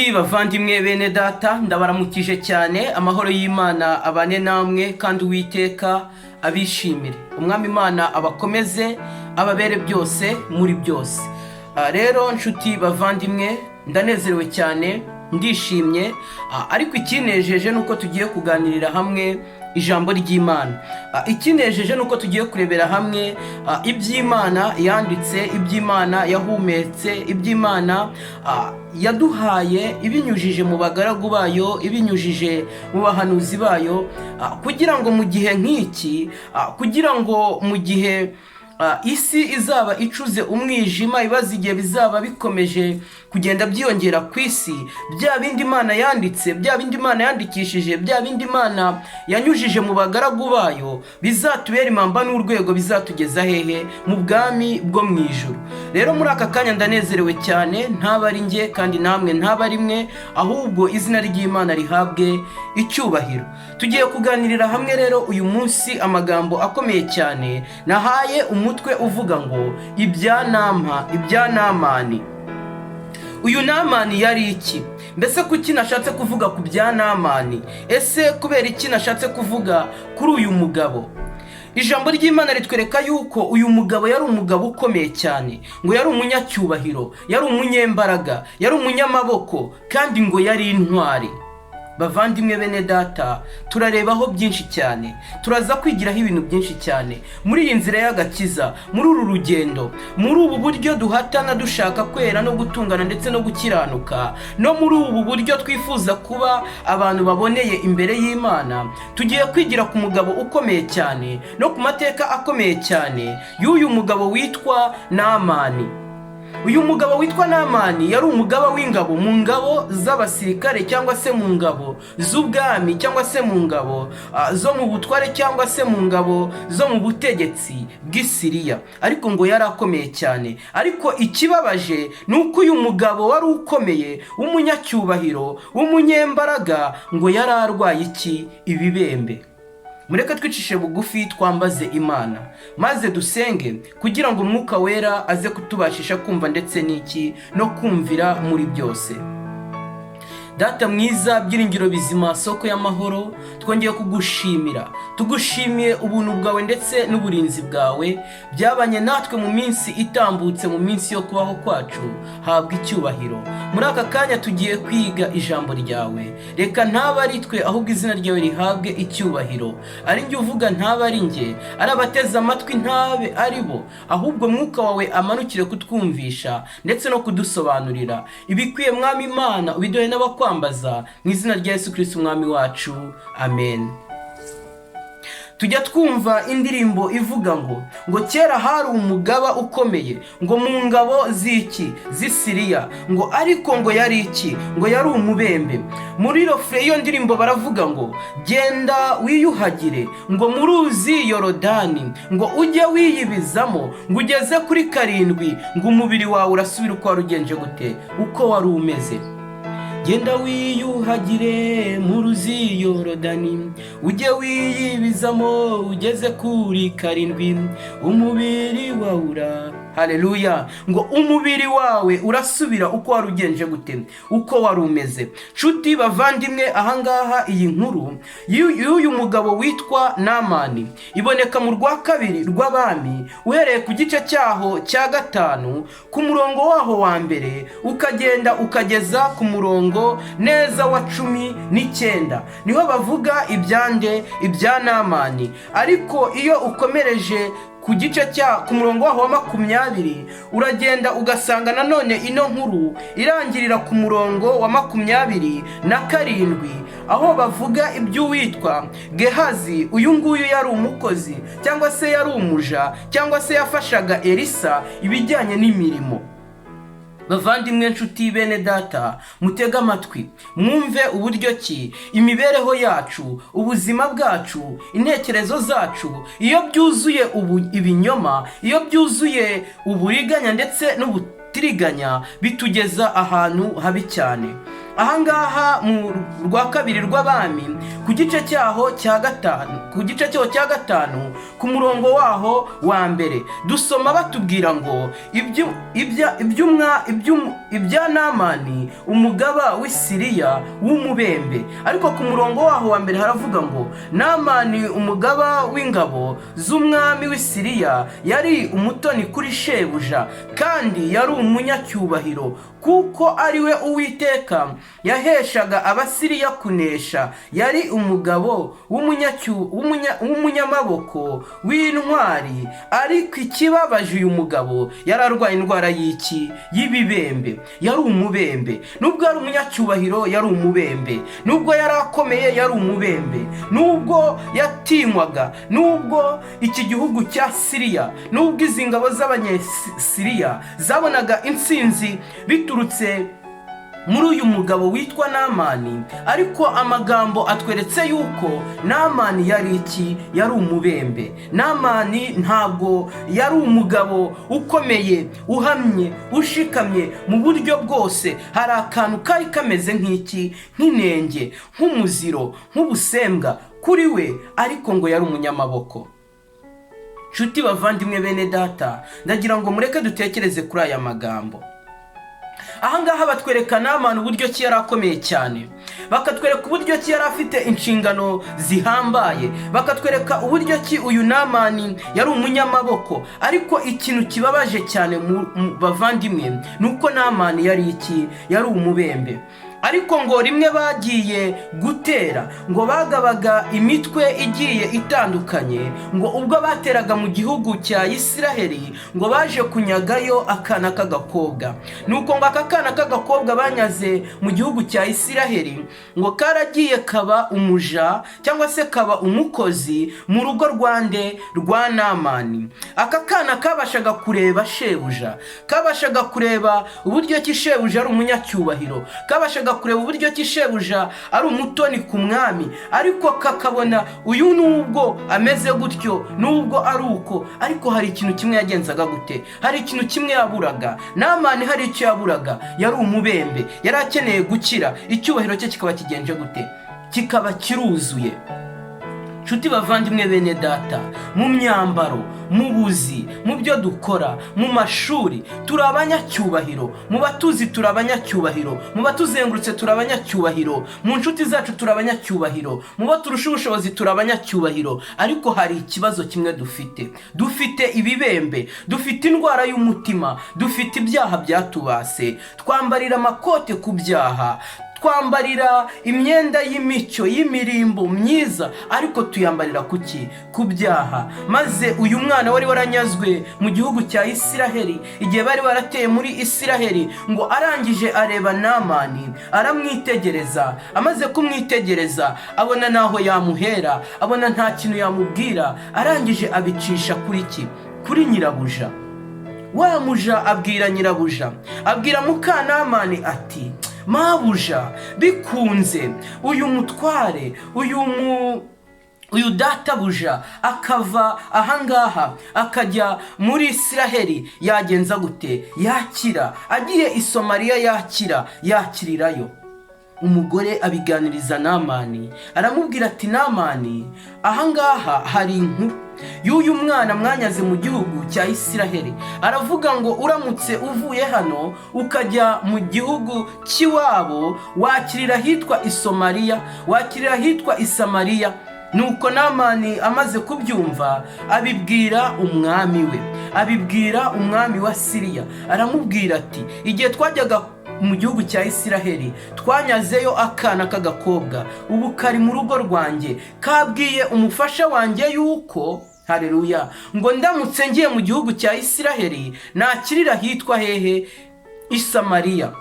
Nshuti bavandimwe, bene data, ndabaramukije cyane. Amahoro y'Imana abane namwe kandi Uwiteka abishimire. Umwami Imana abakomeze, ababere byose muri byose. Rero nshuti bavandimwe, ndanezerewe cyane, ndishimye, ariko ikinejeje ni uko tugiye kuganirira hamwe ijambo ry'Imana. Ikinejeje ni uko tugiye kurebera hamwe iby'Imana yanditse, iby'Imana yahumetse, iby'Imana yaduhaye ibinyujije mu bagaragu bayo, ibinyujije mu bahanuzi bayo, kugira ngo mu gihe nk'iki, kugira ngo mu gihe isi izaba icuze umwijima, ibaza igihe bizaba bikomeje kugenda byiyongera ku isi, bya bindi Imana yanditse, bya bindi Imana yandikishije, bya bindi Imana yanyujije mu bagaragu bayo, bizatubera impamba n'urwego bizatugeza hehe? Mu bwami bwo mu ijuru. Rero muri aka kanya ndanezerewe cyane, ntaba ari njye kandi namwe ntaba ari mwe, ahubwo izina ry'Imana rihabwe icyubahiro. Tugiye kuganirira hamwe rero uyu munsi amagambo akomeye cyane nahaye umutwe uvuga ngo ibya Namani. Uyu Namani yari iki? Mbese kuki nashatse kuvuga ku bya Namani? Ese kubera iki nashatse kuvuga kuri uyu mugabo? Ijambo ry'Imana ritwereka yuko uyu mugabo yari umugabo ukomeye cyane, ngo yari umunyacyubahiro, yari umunyembaraga, yari umunyamaboko, kandi ngo yari intwari. Bavandimwe, bene data, turarebaho byinshi cyane, turaza kwigiraho ibintu byinshi cyane muri iyi nzira y'agakiza, muri uru rugendo, muri ubu buryo duhatana dushaka kwera no gutungana ndetse no gukiranuka, no muri ubu buryo twifuza kuba abantu baboneye imbere y'Imana. Tugiye kwigira ku mugabo ukomeye cyane no ku mateka akomeye cyane y'uyu mugabo witwa Namani. Uyu mugabo witwa Namani yari umugaba w'ingabo mu ngabo z'abasirikare, cyangwa se mu ngabo z'ubwami, cyangwa se mu ngabo zo mu butware, cyangwa se mu ngabo zo mu butegetsi bw'Isiriya, ariko ngo yari akomeye cyane. Ariko ikibabaje ni uko uyu mugabo wari ukomeye, w'umunyacyubahiro, w'umunyembaraga, ngo yari arwaye iki? Ibibembe. Mureke twicishe bugufi, twambaze Imana maze dusenge kugira ngo Umwuka Wera aze kutubashisha kumva ndetse n'iki? No kumvira muri byose. Data mwiza, byiringiro bizima, soko y'amahoro, twongeye kugushimira. Tugushimiye ubuntu bwawe ndetse n'uburinzi bwawe byabanye natwe mu minsi itambutse, mu minsi yo kubaho kwacu. Habwa icyubahiro. Muri aka kanya tugiye kwiga ijambo ryawe. Reka ntaba ari twe, ahubwo izina ryawe rihabwe icyubahiro. Ari njye uvuga ntaba ari njye, ari abateze amatwi ntabe ari bo, ahubwo Mwuka wawe amanukire kutwumvisha ndetse no kudusobanurira ibikwiye. Mwami Imana, ubiduhe n'abakwambaza, mu izina rya Yesu Kirisiti Umwami wacu, amen. Tujya twumva indirimbo ivuga ngo kera hari umugaba ukomeye, ngo mu ngabo z'iki? Z'Isiriya. Ngo ariko ngo yari iki? Ngo yari umubembe. Muri refrain y'iyo ndirimbo baravuga ngo genda wiyuhagire ngo mu ruzi Yorodani, ngo ujye wiyibizamo ngo ugeze kuri karindwi, ngo umubiri wawe urasubira uko wari ugenje gute? Uko wari umeze. Genda wiyuhagire mu ruzi Yorodani, ujye wiyibizamo ugeze kuri karindwi, umubiri wawe ura, haleluya, ngo umubiri wawe urasubira uko wari ugenje gute? Uko wari umeze. Nshuti bavandimwe, ahangaha iyi nkuru y'uyu mugabo witwa Namani iboneka mu Rwa Kabiri rw'Abami, uhereye ku gice cyaho cya gatanu, ku murongo waho wa mbere, ukagenda ukageza ku murongo neza wa 19. Niho bavuga ibyande? Ibya Namani. Ariko iyo ukomereje ku gice cya ku murongo waho wa 20, uragenda ugasanga nanone ino nkuru irangirira ku murongo wa 27, aho bavuga iby'uwitwa Gehazi. Uyu nguyu yari umukozi, cyangwa se yari umuja, cyangwa se yafashaga Elisa ibijyanye n'imirimo. Bavandimwe, nshuti, bene data, mutege amatwi mwumve uburyo ki imibereho yacu, ubuzima bwacu, intekerezo zacu, iyo byuzuye ubu ibinyoma, iyo byuzuye uburiganya ndetse n'ubutiriganya, bitugeza ahantu habi cyane. Ahangaha mu rwa kabiri rw'Abami, ku gice cyaho cya 5, ku gice cyaho cya 5, ku murongo waho wa 1, dusoma batubwira ngo ibya Namani umugaba w'Isiriya w'umubembe. Ariko ku murongo waho wa 1 haravuga ngo Namani umugaba w'ingabo z'umwami w'Isiriya yari umutoni kuri shebuja, kandi yari umunyacyubahiro, kuko ari we Uwiteka yaheshaga Abasiriya kunesha. Yari umugabo w'umunyamaboko w'intwari. Ariko ikibabaje, uyu mugabo yari arwaye indwara y'iki? Y'ibibembe. Yari umubembe. Nubwo yari umunyacyubahiro, yari umubembe. Nubwo yari akomeye, yari umubembe. Nubwo yatinywaga, nubwo iki gihugu cya Siriya, nubwo izi ngabo z'Abanyesiriya zabonaga intsinzi biturutse muri uyu mugabo witwa Namani, ariko amagambo atweretse yuko Namani yari iki? Yari umubembe. Namani ntabwo yari umugabo ukomeye, uhamye, ushikamye mu buryo bwose. Hari akantu kari kameze nk'iki? Nk'inenge, nk'umuziro, nk'ubusembwa kuri we, ariko ngo yari umunyamaboko. Nshuti bavandimwe, bene data, ndagira ngo mureke dutekereze kuri aya magambo. Ahangaha batwereka Namani uburyo ki yari akomeye cyane, bakatwereka uburyo ki yari afite inshingano zihambaye, bakatwereka uburyo ki uyu Namani yari umunyamaboko. Ariko ikintu kibabaje cyane mu bavandimwe ni uko Namani yari iki? Yari umubembe. Ariko ngo rimwe bagiye gutera, ngo bagabaga imitwe igiye itandukanye, ngo ubwo bateraga mu gihugu cya Isiraheli, ngo baje kunyagayo akana k'agakobwa. Nuko ngo aka kana k'agakobwa banyaze mu gihugu cya Isiraheli, ngo karagiye kaba umuja cyangwa se kaba umukozi mu rugo rwande? Rwa Namani. Aka kana kabashaga kureba shebuja, kabashaga kureba uburyo ki shebuja ari umunyacyubahiro, kabashaga kureba uburyo ki shebuja ari umutoni ku mwami, ariko kakabona uyu nubwo ameze gutyo, nubwo ari uko, ariko hari ikintu kimwe yagenzaga gute? Hari ikintu kimwe yaburaga. Namani hari icyo yaburaga. Yari umubembe, yari akeneye gukira, icyubahiro cye kikaba kigenje gute? Kikaba kiruzuye. Nshuti bavandimwe, bene data, mu myambaro, mu buzi, mu byo dukora, mu mashuri, turi abanyacyubahiro. Mu batuzi turi abanyacyubahiro, mu batuzengurutse turi abanyacyubahiro, mu nshuti zacu turi abanyacyubahiro, mu bo turusha ubushobozi turi abanyacyubahiro. Ariko hari ikibazo kimwe dufite: dufite ibibembe, dufite indwara y'umutima, dufite ibyaha byatubase. Twambarira amakote ku byaha, twambarira imyenda y'imicyo, y'imirimbo myiza, ariko tuyambarira kuki? Ku byaha. Maze uyu mwana wari waranyazwe mu gihugu cya Isiraheli igihe bari barateye muri Isiraheli, ngo arangije areba Namani, aramwitegereza. Amaze kumwitegereza, abona n'aho yamuhera, abona nta kintu yamubwira. Arangije abicisha kuri ki? Kuri nyirabuja. Wa muja abwira nyirabuja, abwira mukanamani ati: "Mabuja, bikunze uyu mutware, uyu databuja akava ahangaha akajya muri Isiraheli, yagenza gute? Yakira. Agiye i Somariya yakira, yakirirayo." Umugore abiganiriza Namani, aramubwira ati: "Namani, ahangaha hari inkuru y'uyu mwana mwanyaze mu gihugu cya Isiraheli. Aravuga ngo uramutse uvuye hano ukajya mu gihugu cy'iwabo, wakirira ahitwa Isomariya, wakirira ahitwa Isamariya." Nuko Namani amaze kubyumva, abibwira umwami we, abibwira umwami wa Siriya, aramubwira ati: "Igihe twajyaga mu gihugu cya Isiraheli, twanyazeyo akana k'agakobwa. Ubu kari mu rugo rwanjye. Kabwiye umufasha wanjye yuko, hareruya, ngo ndamutse ngiye mu gihugu cya Isiraheli, nakirira ahitwa hehe? Isamariya."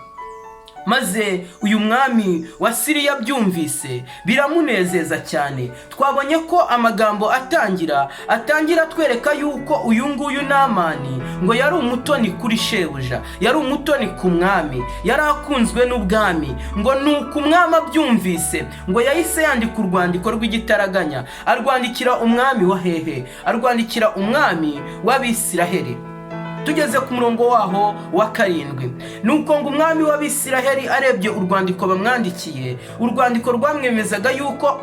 Maze uyu mwami wa Siriya abyumvise biramunezeza cyane. Twabonye ko amagambo atangira atwereka yuko uyu nguyu Namani ngo yari umutoni kuri shebuja, yari umutoni ku mwami, yari akunzwe n'ubwami. Ngo nuko umwami abyumvise, ngo yahise yandika urwandiko rw'igitaraganya, arwandikira umwami wa hehe? Arwandikira umwami w'Abisiraheli. Tugeze ku murongo waho wa 7, nuko ngo umwami w'Abisiraheli arebye urwandiko bamwandikiye, urwandiko rwamwemezaga yuko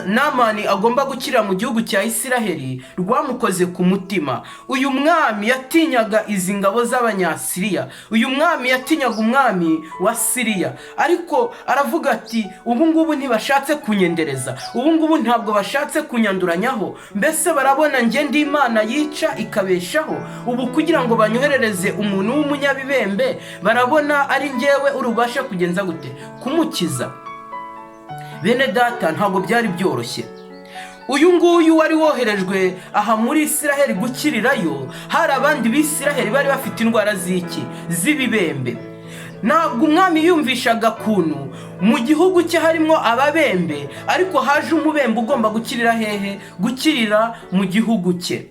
Namani agomba gukirira mu gihugu cya Isiraheli, rwamukoze ku mutima. Uyu mwami yatinyaga izi ngabo z'Abanyasiriya, uyu mwami yatinyaga umwami wa Siriya, ariko aravuga ati: "Ubu ngubu ntibashatse kunyendereza, ubu ngubu ntabwo bashatse kunyanduranyaho. Mbese barabona njye ndi Imana yica ikabeshaho? Ubu kugira ngo banyoherereze umuntu w'umunyabibembe, barabona ari njyewe urubashe kugenza gute kumukiza?" Bene data, ntabwo byari byoroshye. Uyu nguyu wari woherejwe aha muri Isiraheli gukirirayo, hari abandi Bisiraheli bari bafite indwara z'iki? Z'ibibembe. Ntabwo umwami yumvishaga kuntu mu gihugu cye harimo ababembe, ariko haje umubembe ugomba gukirira hehe? Gukirira mu gihugu cye.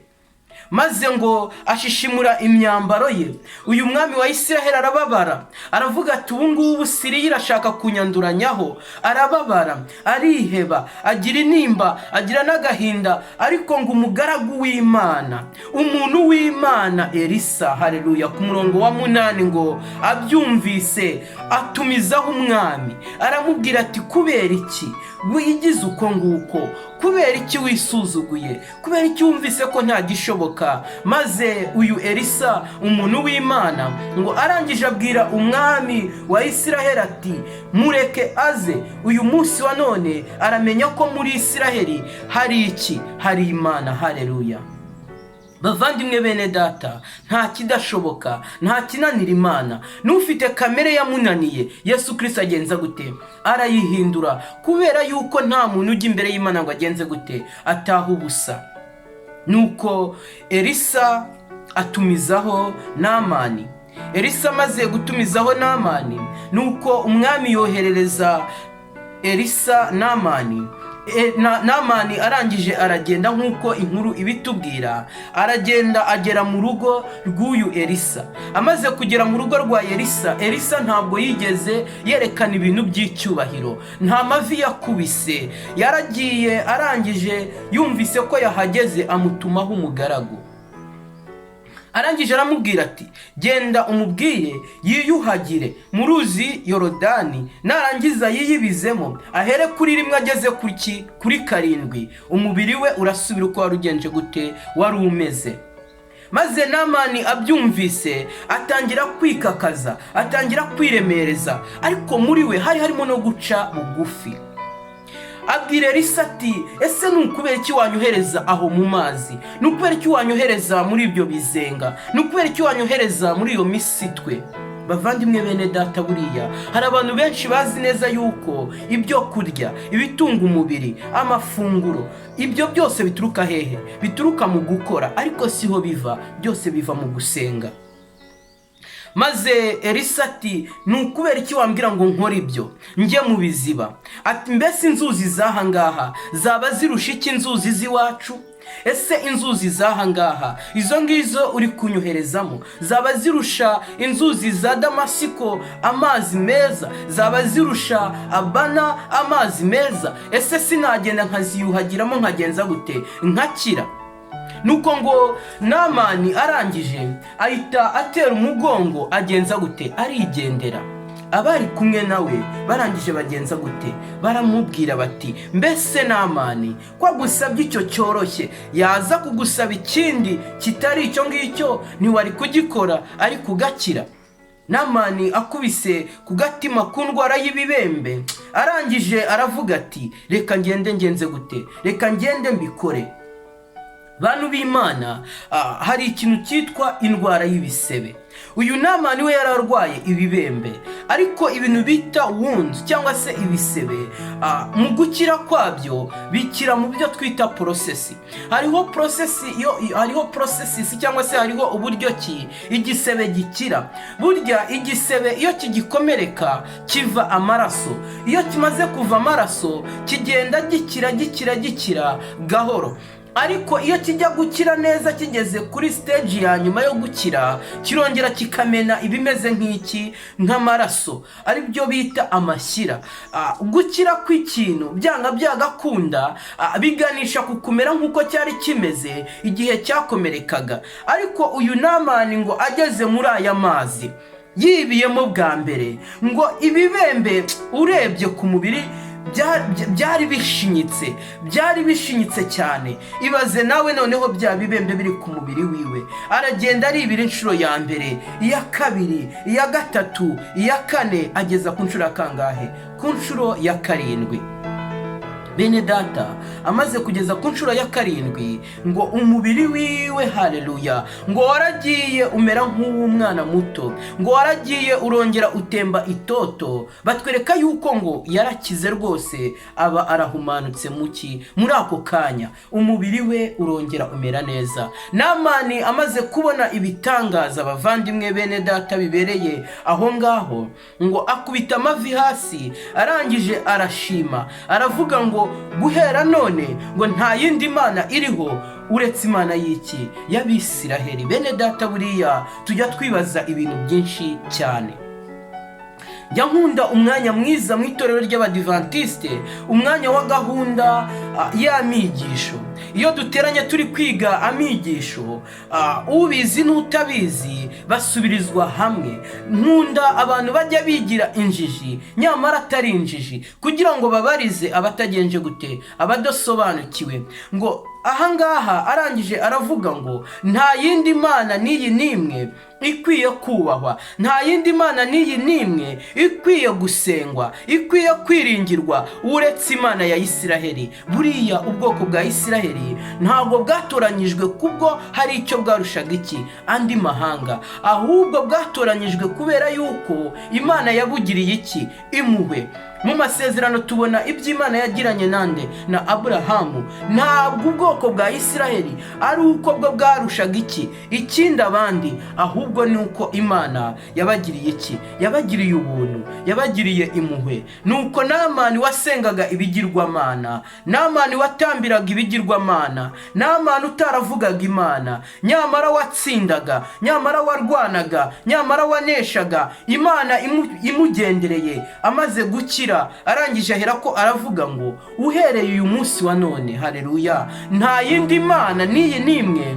Maze ngo ashishimura imyambaro ye. Uyu mwami wa Isiraheli arababara, aravuga ati: "Ubu ngubu Siriya irashaka kunyanduranyaho." Arababara, ariheba, agira intimba, agira n'agahinda. Ariko ngo umugaragu w'Imana, umuntu w'Imana Elisa, hareruya, ku murongo wa 8, ngo abyumvise atumizaho umwami, aramubwira ati: "Kubera iki wigize uko nguko? Kubera iki wisuzuguye? Kubera iki wumvise ko nta gishoboka?" Maze uyu Elisa, umuntu w'Imana, ngo arangije abwira umwami wa Isiraheli ati: "Mureke aze uyu munsi wa none, aramenya ko muri Isiraheli hari iki? Hari Imana." Hareruya! Bavandimwe, bene data, nta kidashoboka, nta kinanira Imana. N'ufite kamere yamunaniye, Yesu Kirisito agenza gute? Arayihindura, kubera yuko nta muntu ujya imbere y'Imana ngo agenze gute? Ataha ubusa. Nuko Elisa atumizaho Namani. Elisa amaze gutumizaho Namani, nuko umwami yoherereza Elisa Namani. Namani arangije aragenda, nk'uko inkuru ibitubwira, aragenda agera mu rugo rw'uyu Elisa. Amaze kugera mu rugo rwa Elisa, Elisa ntabwo yigeze yerekana ibintu by'icyubahiro, nta mavi yakubise. Yaragiye, arangije yumvise ko yahageze, amutumaho umugaragu. Arangije aramubwira ati: "Genda umubwire yiyuhagire mu ruzi Yorodani, narangiza yiyibizemo, ahere kuri 1 ageze kuri 7, umubiri we urasubira uko wari ugenje gute? Wari umeze." Maze Namani abyumvise atangira kwikakaza, atangira kwiremereza, ariko muri we hari harimo no guca bugufi. Abwira Elisa ati: "Ese ni ukubera iki wanyohereza aho mu mazi? Ni ukubera iki wanyohereza muri ibyo bizenga? Ni ukubera iki wanyohereza muri iyo misitwe?" Bavandimwe, bene data, buriya hari abantu benshi bazi neza yuko ibyo kurya, ibitunga umubiri, amafunguro, ibyo byose bituruka hehe? Bituruka mu gukora, ariko siho biva. Byose biva mu gusenga. Maze Elisa ati: "Ni ukubera iki wambwira ngo nkore ibyo, njye mu biziba?" Ati: "Mbese inzuzi z'aha ngaha zaba zirusha iki inzuzi z'iwacu? Ese inzuzi z'aha ngaha, izo ngizo uri kunyoherezamo, zaba zirusha inzuzi za Damasiko amazi meza? Zaba zirusha Abana amazi meza? Ese sinagenda nkaziyuhagiramo, nkagenza gute, nkakira?" Nuko ngo Namani arangije ahita atera umugongo, agenza gute? Arigendera. Abari kumwe nawe barangije bagenza gute? Baramubwira bati: "Mbese Namani ko agusabye icyo cyoroshye, yaza kugusaba ikindi kitari icyo ngicyo, ntiwari kugikora ariko ugakira?" Namani akubise ku gatima ku ndwara y'ibibembe, arangije aravuga ati: "Reka ngende, ngenze gute? Reka ngende mbikore." Bantu b'Imana, hari ikintu cyitwa indwara y'ibisebe. Uyu Namani we yari arwaye ibibembe, ariko ibintu bita wounds cyangwa se ibisebe, mu gukira kwabyo bikira mu byo twita process. Hariho process, hariho processes cyangwa se hariho uburyo ki igisebe gikira. Burya igisebe iyo kigikomereka kiva amaraso. Iyo kimaze kuva amaraso kigenda gikira, gikira, gikira gahoro. Ariko iyo kijya gukira neza, kigeze kuri stage ya nyuma yo gukira, kirongera kikamena ibimeze nk'iki, nk'amaraso, aribyo bita amashyira. Gukira kw'ikintu byanga byagakunda biganisha ku kumera nk'uko cyari kimeze igihe cyakomerekaga. Ariko uyu Namani ngo ageze muri aya mazi yibiyemo bwa mbere, ngo ibibembe urebye ku mubiri byari bishinyitse, byari bishinyitse cyane. Ibaze nawe noneho bya bibembe biri ku mubiri wiwe. Aragenda aribira inshuro ya mbere, iya kabiri, iya gatatu, iya kane, ageza ku nshuro ya kangahe? Ku nshuro ya karindwi. Bene data, amaze kugeza ku nshuro ya karindwi, ngo umubiri wiwe, haleluya, ngo waragiye umera nk'uw'umwana muto, ngo waragiye urongera utemba itoto. Batwereka yuko ngo yarakize rwose, aba arahumanutse muki muri ako kanya, umubiri we urongera umera neza. Namani amaze kubona ibitangaza, abavandimwe, bene data, bibereye aho ngaho, ngo akubita amavi hasi, arangije arashima, aravuga ngo guhera none ngo nta yindi mana iriho uretse Imana y'iki? Y'Abisiraheli. Bene data, buriya tujya twibaza ibintu byinshi cyane. Njya nkunda umwanya mwiza mu itorero ry'Abadivantisite, umwanya wa gahunda y'amigisho. Iyo duteranye turi kwiga amigisho, ubizi n'utabizi basubirizwa hamwe. Nkunda abantu bajya bigira injiji nyamara atari injiji, kugira ngo babarize abatagenje gute, abadasobanukiwe. Ngo ahangaha arangije aravuga ngo nta yindi mana n'iyi n'imwe ikwiye kubahwa, nta yindi mana n'iyi n'imwe ikwiye gusengwa, ikwiye kwiringirwa uretse Imana ya Isiraheli. Buriya ubwoko bwa Isiraheli ntabwo bwatoranyijwe kubwo hari icyo bwarushaga iki andi mahanga, ahubwo bwatoranyijwe kubera yuko Imana yabugiriye iki? Impuhwe. Mu masezerano tubona iby'Imana yagiranye nande? Na Aburahamu. Ntabwo ubwoko bwa Isiraheli ari uko bwo bwarushaga iki ikindi abandi, ahubwo ni uko Imana yabagiriye iki? Yabagiriye ubuntu, yabagiriye impuhwe. Nuko Namani wasengaga ibigirwamana, Namani watambiraga ibigirwamana, Namani utaravugaga Imana, nyamara watsindaga, nyamara warwanaga, nyamara waneshaga, Imana imugendereye, amaze gukira, arangije ahera ko aravuga ngo uhereye uyu munsi wa none, hareruya, nta yindi mana n'iyi n'imwe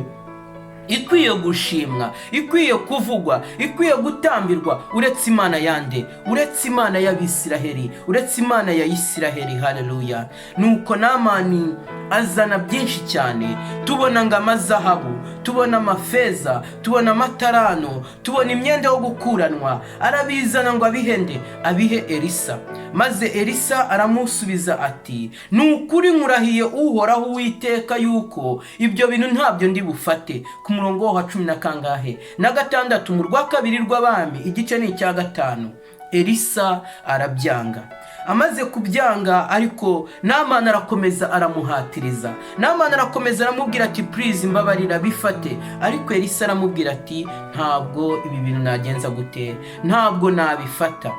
ikwiye gushimwa, ikwiye kuvugwa, ikwiye gutambirwa uretse Imana yande? Uretse Imana y'Abisiraheli, uretse Imana ya Isiraheli. Haleluya. Nuko Namani azana byinshi cyane. Tubona ngo amazahabu, tubona amafeza, tubona amatarano, tubona imyenda yo gukuranwa. Arabizana ngo abihende, abihe Elisa. Maze Elisa aramusubiza ati: "Ni ukuri nkurahiye Uhoraho Uwiteka yuko ibyo bintu ntabyo ndi bufate." Ku murongo wa cumi na kangahe? Na gatandatu, mu rwa kabiri rw'Abami, igice ni icya gatanu. Elisa arabyanga. Amaze kubyanga ariko, Namani arakomeza aramuhatiriza. Namani arakomeza aramubwira ati: "Please, mbabarira, bifate." Ariko Elisa aramubwira ati: "Ntabwo ibi bintu nagenza gute, ntabwo nabifata."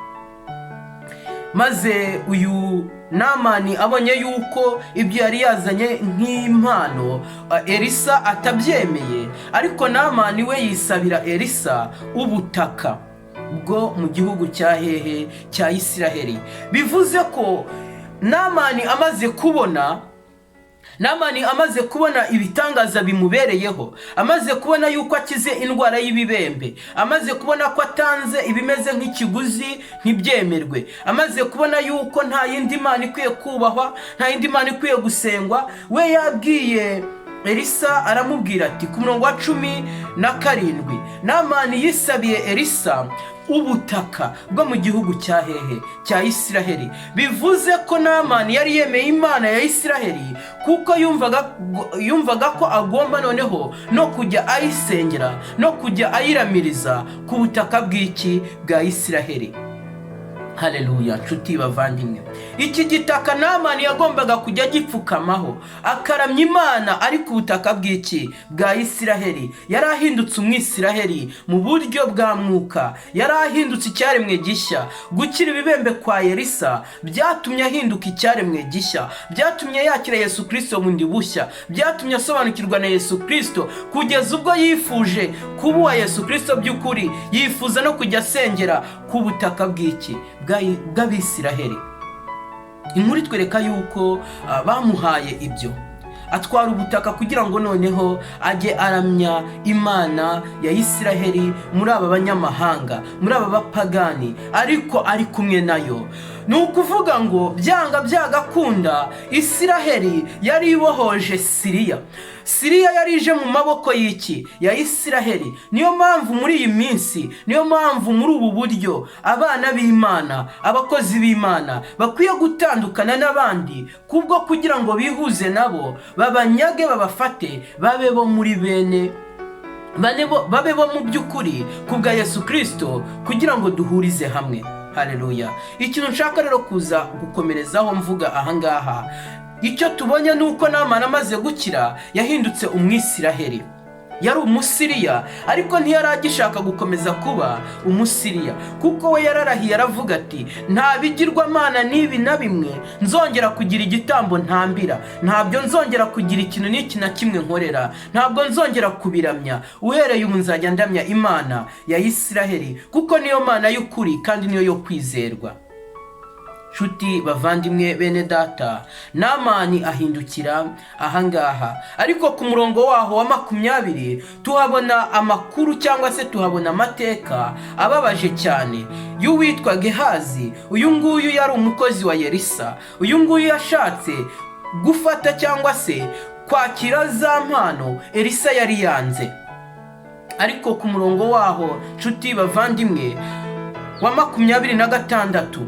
Maze uyu Namani abonye yuko ibyo yari yazanye nk'impano Elisa atabyemeye, ariko Namani we yisabira Elisa ubutaka bwo mu gihugu cya hehe? Cya Isiraheli. Bivuze ko Namani amaze kubona ibitangaza bimubereyeho, amaze kubona yuko akize indwara y'ibibembe, amaze kubona ko atanze ibimeze nk'ikiguzi ntibyemerwe, amaze kubona yuko nta yindi mana ikwiye kubahwa, nta yindi mana ikwiye gusengwa, we yabwiye Elisa, aramubwira ati, ku murongo wa 17, Namani yisabiye Elisa ubutaka bwo mu gihugu cya hehe? Cya Isiraheli. Bivuze ko Namani yari yemeye Imana ya Isiraheli, kuko yumvaga ko agomba noneho no kujya ayisengera no kujya ayiramiriza ku butaka bw'iki? Bwa Isiraheli. Haleluya! Nshuti bavandimwe, iki gitaka Namani yagombaga kujya gipfukamaho akaramya Imana ari ku butaka bw'iki? Bwa Isiraheli. Yari ahindutse Umwisiraheli mu buryo bwa mwuka, yari ahindutse icyaremwe gishya. Gukira ibibembe kwa Elisa byatumye ahinduka icyaremwe gishya, byatumye yakira Yesu Kirisito bundi bushya, byatumye asobanukirwa na Yesu Kirisito kugeza ubwo yifuje kuba uwa Yesu Kirisito by'ukuri, yifuza no kujya asengera ku butaka bw'iki? Bw'Abisiraheli. Inkuru itwereka yuko bamuhaye ibyo, atwara ubutaka kugira ngo noneho ajye aramya Imana ya Isiraheli muri aba banyamahanga, muri aba bapagani, ariko ari kumwe nayo. Ni ukuvuga ngo byanga byagakunda, Isiraheli yari ibohoje Siriya. Siriya yari ije mu maboko y'iki? Ya Isiraheli. Niyo mpamvu muri iyi minsi, niyo mpamvu muri ubu buryo abana b'Imana, abakozi b'Imana bakwiye gutandukana n'abandi kubwo kugira ngo bihuze nabo, babanyage, babafate, babe bo muri bene babe bo mu by'ukuri ku bwa Yesu Kirisito, kugira ngo duhurize hamwe. Hareruya! Ikintu nshaka rero kuza gukomerezaho mvuga ahangaha, icyo tubonye ni uko Namani amaze gukira yahindutse Umwisiraheli. Yari Umusiriya, ariko ntiyari agishaka gukomeza kuba Umusiriya, kuko we yararahiye aravuga ati: "Nta bigirwamana n'ibi na bimwe nzongera kugira igitambo ntambira, ntabyo nzongera kugira ikintu n'iki na kimwe nkorera, ntabwo nzongera kubiramya. Uhereye ubu nzajya ndamya Imana ya Isiraheli, kuko niyo Mana y'ukuri kandi niyo yo kwizerwa." Nshuti bavandimwe bene data, Namani ahindukira ahangaha, ariko ku murongo waho wa 20 tuhabona amakuru cyangwa se tuhabona amateka ababaje cyane y'uwitwa Gehazi. Uyu nguyu yari umukozi wa Elisa. Uyu nguyu yashatse gufata cyangwa se kwakira za mpano Elisa yari yanze. Ariko ku murongo waho, nshuti bavandimwe, wa 26,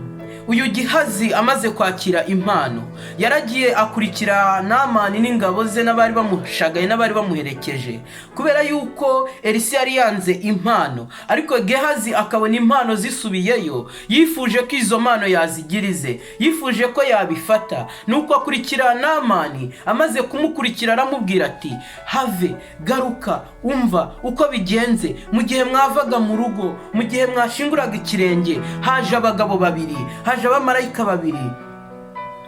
uyu Gihazi amaze kwakira impano yaragiye akurikira Namani n'ingabo ze n'abari bamushagaye n'abari bamuherekeje. Kubera yuko Elisa yari yanze impano, ariko Gehazi akabona impano zisubiyeyo, yifuje ko izo mpano yazigirize, yifuje ko yabifata. Nuko akurikira Namani. Amaze kumukurikira aramubwira ati: "Have, garuka, umva uko bigenze. Mu gihe mwavaga mu rugo, mu gihe mwashinguraga ikirenge, haje abagabo babiri, haje abamarayika babiri.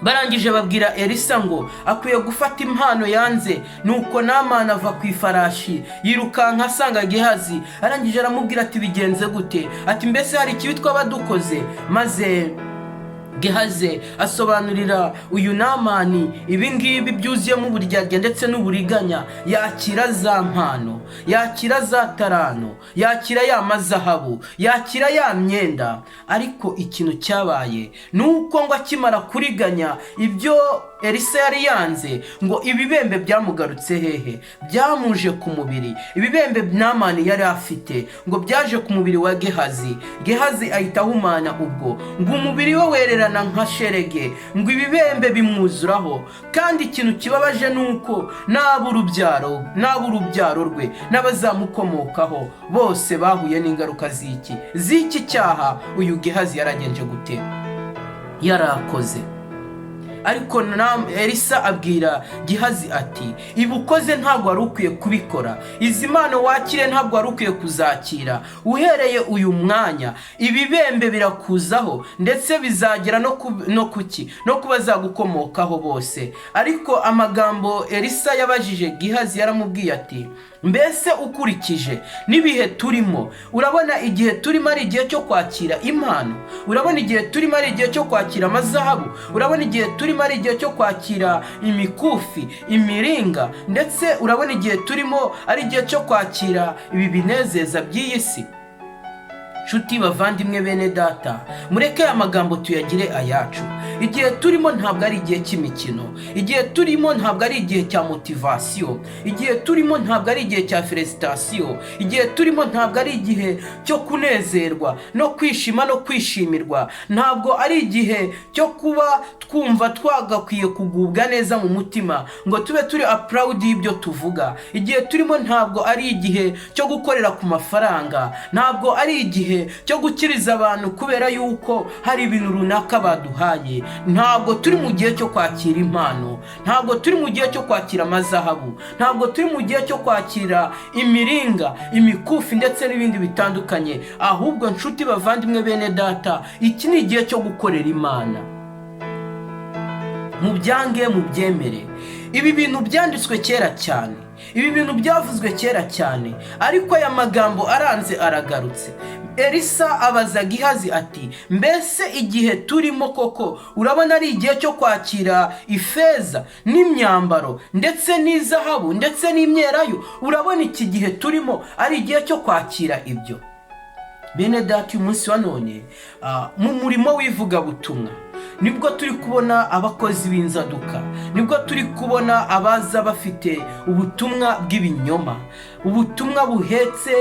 Barangije babwira Elisa ngo akwiye gufata impano yanze." Nuko Namani ava ku ifarashi, yirukanka asanga Gehazi. Arangije aramubwira ati: "Bigenze gute?" Ati: "Mbese hari ikibi twaba dukoze?" Maze Gehaze asobanurira uyu Namani ibi ngibi byuzuyemo uburyarya ndetse n'uburiganya. Yakira za mpano, yakira za tarano, yakira ya mazahabu, yakira ya myenda. Ariko ikintu cyabaye ni uko ngo akimara kuriganya ibyo Elisa yari yanze, ngo ibibembe byamugarutse hehe? Byamuje ku mubiri. Ibibembe Namani yari afite ngo byaje ku mubiri wa Gehazi. Gehazi ahita ahumana ubwo, ngo umubiri we wererana nka sherege, ngo ibibembe bimwuzuraho. Kandi ikintu kibabaje ni uko n'ab'urubyaro rwe n'abazamukomokaho bose bahuye n'ingaruka z'iki cyaha uyu Gehazi yaragenje gute? Yarakoze. Ariko Elisa abwira Gihazi ati: "Ibi ukoze ntabwo wari ukwiye kubikora. Izi mpano wakiriye ntabwo wari ukwiye kuzakira. Uhereye uyu mwanya ibibembe birakuzaho, ndetse bizagera no kuki? No ku bazagukomokaho bose." Ariko amagambo Elisa yabajije Gihazi, yaramubwiye ati: "Mbese ukurikije n'ibihe turimo, urabona igihe turimo ari igihe cyo kwakira impano? Urabona igihe turimo ari igihe cyo kwakira amazahabu? Urabona igihe turimo ari igihe cyo kwakira imikufi, imiringa? Ndetse urabona igihe turimo ari igihe cyo kwakira ibi binezeza by'iyi si?" Nshuti bavandimwe bene data, mureke aya magambo tuyagire ayacu. Igihe turimo ntabwo ari igihe cy'imikino. Igihe turimo ntabwo ari igihe cya motivation. Igihe turimo ntabwo ari igihe cya félicitation. Igihe turimo ntabwo ari igihe cyo kunezerwa no kwishima no kwishimirwa. Ntabwo ari igihe cyo kuba twumva twagakwiye kugubwa neza mu mutima ngo tube turi proud y'ibyo tuvuga. Igihe turimo ntabwo ari igihe cyo gukorera ku mafaranga. Ntabwo ari igihe cyo gukiriza abantu kubera yuko hari ibintu runaka baduhaye. Ntabwo turi mu gihe cyo kwakira impano. Ntabwo turi mu gihe cyo kwakira amazahabu. Ntabwo turi mu gihe cyo kwakira imiringa, imikufi ndetse n'ibindi bitandukanye. Ahubwo, nshuti, bavandimwe, bene data, iki ni igihe cyo gukorera Imana. Mubyange mubyemere, ibi bintu byanditswe kera cyane, ibi bintu byavuzwe kera cyane, ariko aya magambo aranze aragarutse. Elisa abaza Gihazi ati: "Mbese igihe turimo koko urabona ari igihe cyo kwakira ifeza n'imyambaro ndetse n'izahabu ndetse n'imyelayo? Urabona iki gihe turimo ari igihe cyo kwakira ibyo?" Bene data, uyu munsi wa none mu murimo w'ivugabutumwa nibwo turi kubona abakozi b'inzaduka, nibwo turi kubona abaza bafite ubutumwa bw'ibinyoma, ubutumwa buhetse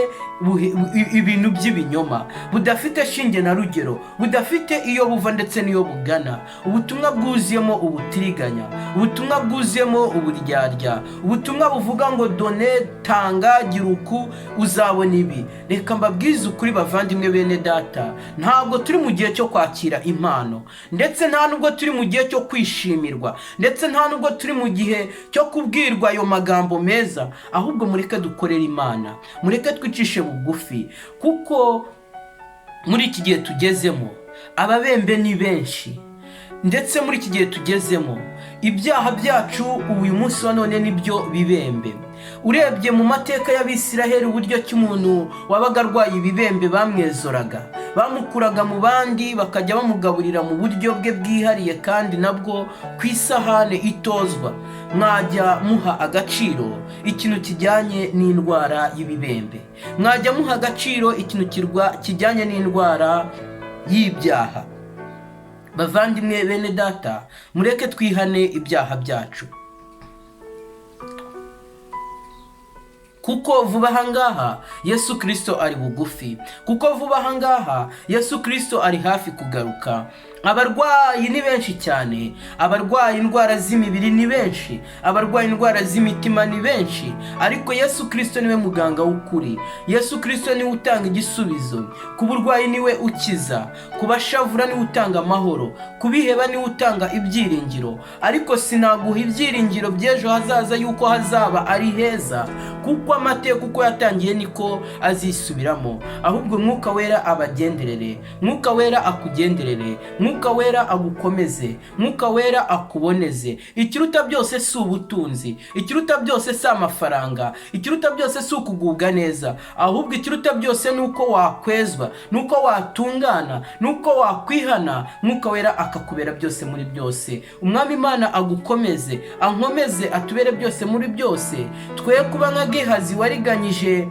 ibintu by'ibinyoma, budafite shinge na rugero, budafite iyo buva ndetse n'iyo bugana, ubutumwa bwuzuyemo ubutiriganya, ubutumwa bwuzuyemo uburyarya, ubutumwa buvuga ngo done, tanga, gira uku, uzabona ibi. Reka mbabwize ukuri, bavandimwe, bene data, ntabwo turi mu gihe cyo kwakira impano, ndetse nta nubwo turi mu gihe cyo kwishimirwa, ndetse nta nubwo turi mu gihe cyo kubwirwa ayo magambo meza. Ahubwo mureke dukorere Imana, mureke twicishe bugufi, kuko muri iki gihe tugezemo ababembe ni benshi, ndetse muri iki gihe tugezemo ibyaha byacu ubu uyu munsi wa none nibyo bibembe. Urebye mu mateka y'Abisiraheli, uburyo ki umuntu wabaga arwaye ibibembe bamwezoraga, bamukuraga mu bandi, bakajya bamugaburira mu buryo bwe bwihariye, kandi nabwo ku isahane itozwa. Mwajya muha agaciro ikintu kijyanye n'indwara y'ibibembe, mwajya muha agaciro ikintu kijyanye n'indwara y'ibyaha. Bavandimwe, bene data, mureke twihane ibyaha byacu, kuko vuba aha ngaha Yesu Kirisito ari bugufi, kuko vuba aha ngaha Yesu Kirisito ari hafi kugaruka. Abarwayi ni benshi cyane, abarwaye indwara z'imibiri ni benshi, abarwaye indwara z'imitima ni benshi, ariko Yesu Kirisito niwe muganga w'ukuri. Yesu Kirisito niwe utanga igisubizo ku burwayi, niwe ukiza ku bashavura, niwe utanga amahoro ku biheba, niwe utanga ibyiringiro. Ariko sinaguha ibyiringiro by'ejo hazaza yuko hazaba ari heza, kuko amateka uko yatangiye niko azisubiramo. Ahubwo Mwuka Wera abagenderere, Mwuka Wera akugenderere, Mwuka Wera agukomeze, Mwuka Wera akuboneze. Ikiruta byose si ubutunzi, ikiruta byose si amafaranga, ikiruta byose si ukugubwa neza, ahubwo ikiruta byose ni uko wakwezwa, ni uko watungana, ni uko wakwihana, Mwuka Wera akakubera byose muri byose. Umwami Imana agukomeze, ankomeze, atubere byose muri byose. Twe kuba nka Gehazi wariganyije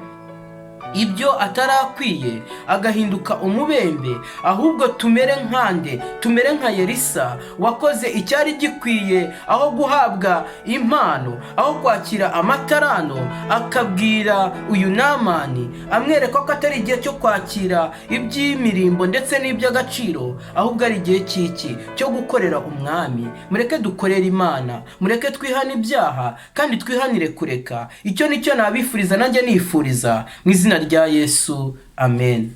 ibyo atarakwiye agahinduka umubembe, ahubwo tumere nkande? Tumere nka Elisa wakoze icyari gikwiye aho guhabwa impano, aho kwakira amatarano, akabwira uyu Namani, amwereka ko atari igihe cyo kwakira iby'imirimbo ndetse n'iby'agaciro, ahubwo ari igihe cy'iki? Cyo gukorera umwami. Mureke dukorere Imana, mureke twihane ibyaha kandi twihanire kureka. Icyo nicyo nabifuriza, nanjye nifuriza, mu izina rya Yesu, amen.